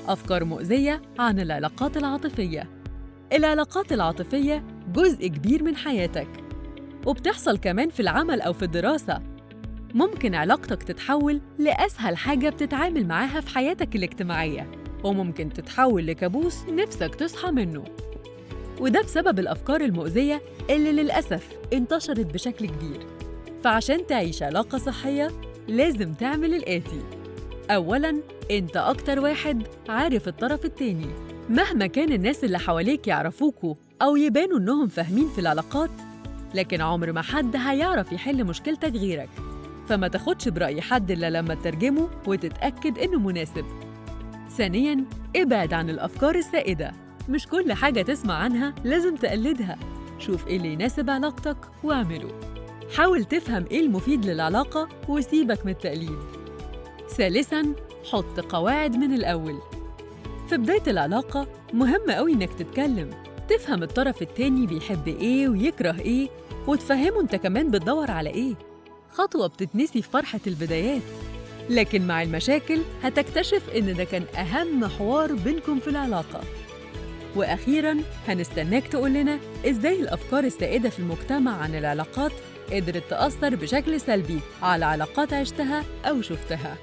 أفكار مؤذية عن العلاقات العاطفية. العلاقات العاطفية جزء كبير من حياتك، وبتحصل كمان في العمل أو في الدراسة. ممكن علاقتك تتحول لأسهل حاجة بتتعامل معاها في حياتك الاجتماعية، وممكن تتحول لكابوس نفسك تصحى منه، وده بسبب الأفكار المؤذية اللي للأسف انتشرت بشكل كبير. فعشان تعيش علاقة صحية لازم تعمل الآتي. أولاً، أنت أكتر واحد عارف الطرف التاني. مهما كان الناس اللي حواليك يعرفوكوا أو يبانوا إنهم فاهمين في العلاقات، لكن عمر ما حد هيعرف يحل مشكلتك غيرك، فما تاخدش برأي حد إلا لما تترجمه وتتأكد إنه مناسب. ثانياً، ابعد عن الأفكار السائدة. مش كل حاجة تسمع عنها لازم تقلدها، شوف إيه اللي يناسب علاقتك واعمله. حاول تفهم إيه المفيد للعلاقة وسيبك من التقليد. ثالثاً، حط قواعد من الأول. في بداية العلاقة مهم قوي إنك تتكلم، تفهم الطرف التاني بيحب إيه ويكره إيه، وتفهمه أنت كمان بتدور على إيه. خطوة بتتنسي في فرحة البدايات، لكن مع المشاكل هتكتشف إن ده كان أهم حوار بينكم في العلاقة. وأخيراً هنستناك تقول لنا إزاي الأفكار السائدة في المجتمع عن العلاقات قدرت تأثر بشكل سلبي على علاقات عشتها أو شفتها.